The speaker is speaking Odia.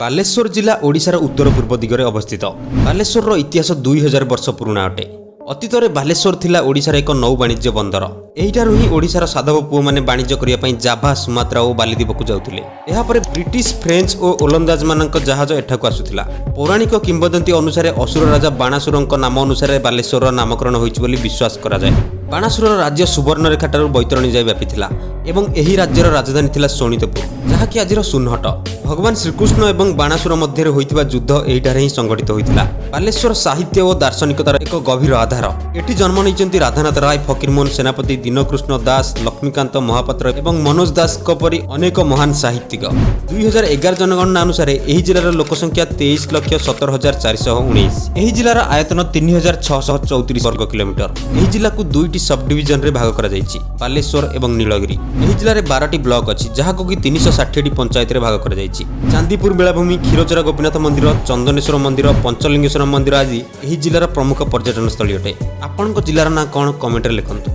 ବାଲେଶ୍ୱର ଜିଲ୍ଲା ଓଡ଼ିଶାର ଉତ୍ତର ପୂର୍ବ ଦିଗରେ ଅବସ୍ଥିତ। ବାଲେଶ୍ୱରର ଇତିହାସ 2000 ବର୍ଷ ପୁରୁଣା ଅଟେ। ଅତୀତରେ ବାଲେଶ୍ୱର ଥିଲା ଓଡ଼ିଶାର ଏକ ନୌବାଣିଜ୍ୟ ବନ୍ଦର। ଏହିଠାରୁ ହିଁ ଓଡ଼ିଶାର ସାଧବ ପୁଅମାନେ ବାଣିଜ୍ୟ କରିବା ପାଇଁ ଜାଭା, ସୁମାତ୍ରା ଓ ବାଲିଦ୍ୱୀପକୁ ଯାଉଥିଲେ। ଏହାପରେ ବ୍ରିଟିଶ, ଫ୍ରେଞ୍ଚ ଓ ଓଲନ୍ଦାଜମାନଙ୍କ ଜାହାଜ ଏଠାକୁ ଆସୁଥିଲା। ପୌରାଣିକ କିମ୍ବଦନ୍ତୀ ଅନୁସାରେ ଅସୁର ରାଜା ବାଣାସୁରଙ୍କ ନାମ ଅନୁସାରେ ବାଲେଶ୍ୱରର ନାମକରଣ ହୋଇଛି ବୋଲି ବିଶ୍ୱାସ କରାଯାଏ। ବାଣାସୁରର ରାଜ୍ୟ ସୁବର୍ଣ୍ଣରେଖାଠାରୁ ବୈତରଣୀ ଯାଏ ବ୍ୟାପିଥିଲା ଏବଂ ଏହି ରାଜ୍ୟର ରାଜଧାନୀ ଥିଲା ଶୋଣିତପୁର, ଯାହାକି ଆଜିର ସୁନହଟ। ଭଗବାନ ଶ୍ରୀକୃଷ୍ଣ ଏବଂ ବାଣାସୁର ମଧ୍ୟରେ ହୋଇଥିବା ଯୁଦ୍ଧ ଏହିଠାରେ ହିଁ ସଂଘଟିତ ହୋଇଥିଲା। ବାଲେଶ୍ୱର ସାହିତ୍ୟ ଓ ଦାର୍ଶନିକତାର ଏକ ଗଭୀର ଆଧାର। ଏଠି ଜନ୍ମ ନେଇଛନ୍ତି ରାଧାନାଥ ରାୟ, ଫକୀରମୋହନ ସେନାପତି, ଦୀନକୃଷ୍ଣ ଦାସ, ଲକ୍ଷ୍ମୀକାନ୍ତ ମହାପାତ୍ର ଏବଂ ମନୋଜ ଦାସଙ୍କ ପରି ଅନେକ ମହାନ ସାହିତ୍ୟିକ। 2011 ଜନଗଣନା ଅନୁସାରେ ଏହି ଜିଲ୍ଲାର ଲୋକସଂଖ୍ୟା 23,17,419। ଏହି ଜିଲ୍ଲାର ଆୟତନ 3634 ବର୍ଗ କିଲୋମିଟର। ଏହି ଜିଲ୍ଲାକୁ ଦୁଇଟି ସବ୍ ଡିଭିଜନରେ ଭାଗ କରାଯାଇଛି, ବାଲେଶ୍ୱର ଏବଂ ନୀଳଗିରି। ଏହି ଜିଲ୍ଲାରେ 12ଟି ବ୍ଲକ ଅଛି, ଯାହାକୁ କି 360ଟି ପଞ୍ଚାୟତରେ ଭାଗ କରାଯାଇଛି। ଚାନ୍ଦିପୁର ବେଳାଭୂମି, କ୍ଷୀରଚୋରା ଗୋପୀନାଥ ମନ୍ଦିର, ଚନ୍ଦନେଶ୍ୱର ମନ୍ଦିର, ପଞ୍ଚଲିଙ୍ଗେଶ୍ୱର ମନ୍ଦିର ଆଦି ଏହି ଜିଲ୍ଲାର ପ୍ରମୁଖ ପର୍ଯ୍ୟଟନ ସ୍ଥଳୀ ଅଟେ। ଆପଣଙ୍କ ଜିଲ୍ଲାର ନାଁ କ'ଣ, କମେଣ୍ଟରେ ଲେଖନ୍ତୁ।